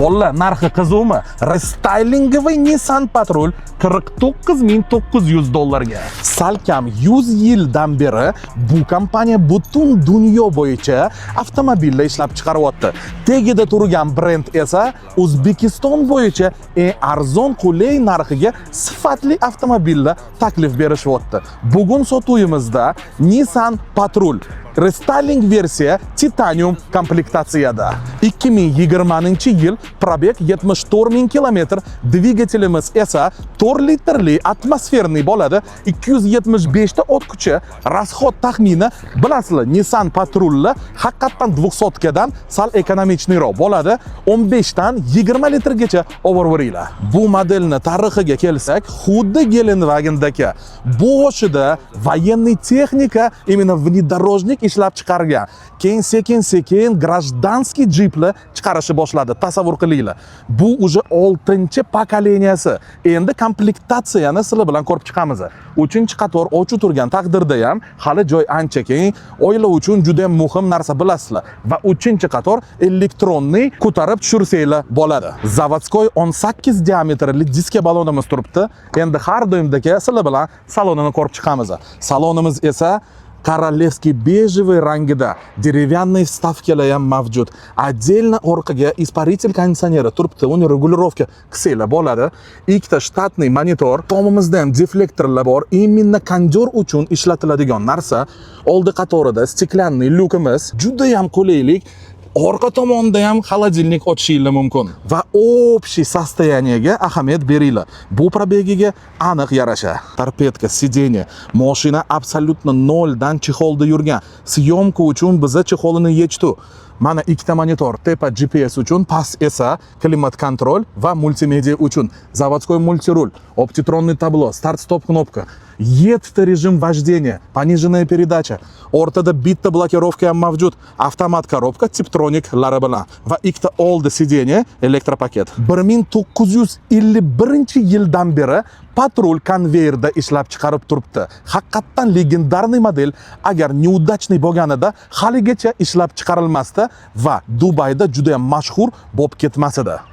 Bolalar, narxi qiziqmi? Рестайлинговый Nissan Patrol 49 900 dollarga. Salkam 100 yildan beri bu kompaniya butun dunyo bo'yicha avtomobillar ishlab chiqaryapti. Tagida turgan brend esa O'zbekiston bo'yicha eng arzon, qulay narxiga sifatli avtomobillar taklif berishyapti. Bugun sotuvimizda Nissan Patrol рестайлинг versiya titanium komplektatsiyada. 2020-yil, пробег 74 ming kilometr, dvigatelimiz esa 4 litrli атмосферный bo'ladi, 275 ta ot kuchi, расход taxmini, bilasizlar, Nissan Patrol'lar haqiqatdan 200 dan sal экономичный roq bo'ladi, 15 dan 20 litrgacha oververinglar. Bu modelni tarixiga kelsak, xuddi Gelenwagendagi boshida военный texnika, именно внедорожник ishlab chiqargan. Keyin sekin-sekin гражданский jiplar chiqarishni boshladi. Tasavvur qilinglar. Bu уже 6-поколения si. Endi komplektatsiyani sizlar bilan ko'rib chiqamiz. 3-qator ochiq turgan taqdirda ham hali joy ancha keng. Oila uchun juda ham muhim narsa, bilasizlar. Va 3-qator электронный, ko'tarib tushirsanglar bo'ladi. Заводской 18 diametrli diska balonimiz turibdi. Endi har doimdagi sizlar bilan salonini ko'rib chiqamiz. Salonimiz esa королевский бежевый rangida, деревянный вставка lar ham mavjud. Отдельно orqaga испаритель konditsioneri turibdi, uni регулировка qilsanglar bo'ladi. Ikkita штатный monitor, tomimizda ham deflektorlar bor, именно кондёр uchun ishlatiladigan narsa. Oldi qatorida стеклянный lyukimiz, juda ham qulaylik. Orqa tomonda ham холодильник ochishinglar mumkin va общий состояние ga ahamiyat beringlar. Bu пробег iga aniq yarasha. Торпедка, сиденье, mashina абсолютно noldan чехол da yurgan. Съёмка uchun biza чехол ini yechdik. Mana ikkita monitor, tepa GPS uchun, past esa климат-контроль va multimedia uchun. Заводской мультируль, оптитронный табло, старт-стоп кнопка, yettita режим вождения, пониженная передача. O'rtada bitta блокировка ham mavjud. Avtomat коробка Tiptronic lari bilan va ikkita oldi сиденье электропакет. 1951 yildan beri Patrul konveyerda ishlab chiqarib turibdi. Haqiqatdan легендарный model, agar неудачный bo'lganida haligacha ishlab chiqarilmasdi va Dubayda juda ham mashhur bo'lib ketmas edi.